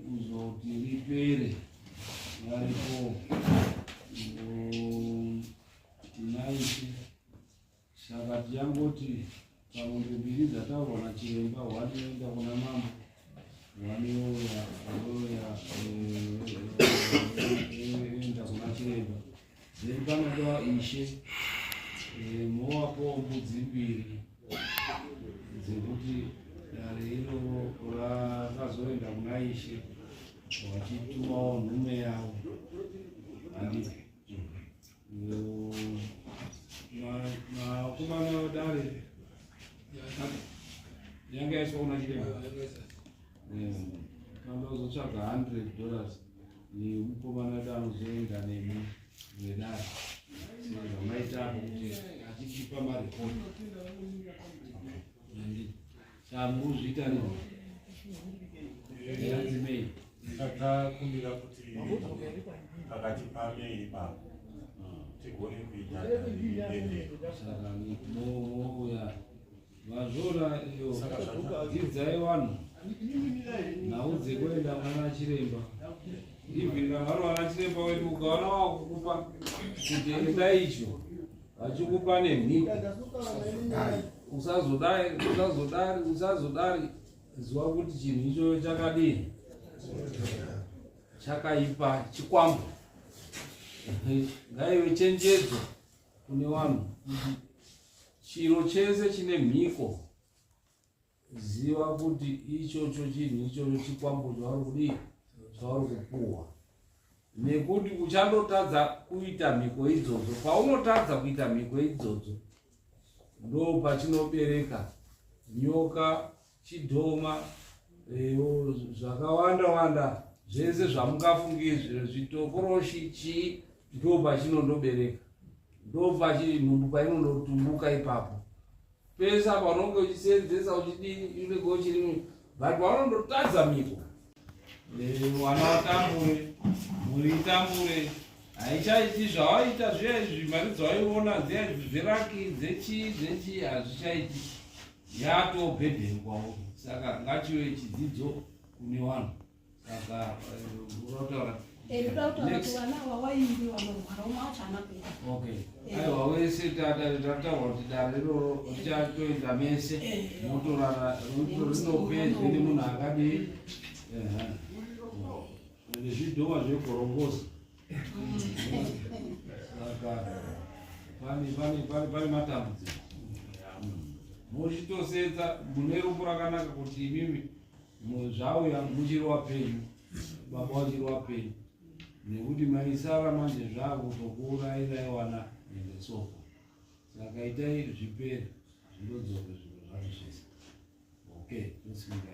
kuzoti ripere varipo tinaishe. Saka tichangoti pamombe mbiri dzataurwa nachiremba, hwani yoenda kuna mambo, hwani youya youya yoenda kuna chiremba. Then panodiwa ishe mowapowo mbudzi mbiri dzekuti dare iroro rakazoenda kuna ishe vachitumawo nhume yavo. Handiti vakomana vedare yanga yaiswa kuna chiremba kandozotsvaga 100 dollars nemukomana wedu anozoenda nemi vedare sezvamaita apo kuti achichipa maripoti. Saka murikuzviita rini? Yanzi May. Takakumbira kuti pakati paMay ipapo tigone kuita dare. Saka mouya vazvora iyo dzidzai vanhu nhau dzekuenda mwana chiremba. Even kana vari vana chiremba wedu, ukaona wakukupa kuti enda icho, vachikupa nemhiko, usazodai, usazodari, usazodari, ziva kuti chinhu ichocho chakadini, chakaipa, chikwambo. Ngaive chenjedzo kune vanhu kuti chiro chese chine mhiko, ziva kuti ichocho chinhu ichocho chikwambo chauri kudii, chauri kupuhwa, nekuti uchandotadza kuita mhiko idzodzo. Paunotadza kuita mhiko idzodzo, ndo pachinobereka nyoka, chidhoma, zvakawanda wanda zvese zvamungafungi, zvitokoroshi, chii, ndo pachinondobereka, ndo pachinhumbu painondotumbuka ipapo. Pese apa unonge uchisenzesa uchidini, unenge uchiri, but paunondotadza mhiko, vana watambure, mhuri itambure, haichaiti zvawaita zviya izvi. Mari dzawaiona dziya zveraki dzechii dzechii hazvichaiti, yatobhedheni kwauri. Saka ngachive chidzidzo kune vanhu. Saka unotaura. Ndoda kutaura kuti vana ava wairi vanorwara, umwe wacho haana kuenda. Okay, aiwa, wese tataura kuti dare iroro richatoenda mese, motorara rinopedzwe nemunhu akadii nezvidhoma zvegorongozi. Saka pane matambudziko muchitosetsa. Mune rupo rakanaka kuti imimi zvauya muchiri wapenyu, baba wachiri wapenyu, nekuti maisara manje zvakutokuurayirai wana netsoka. Saka itai zvipere, zvinodzoke zvinhu zvacho zvese. Okay, tosimba.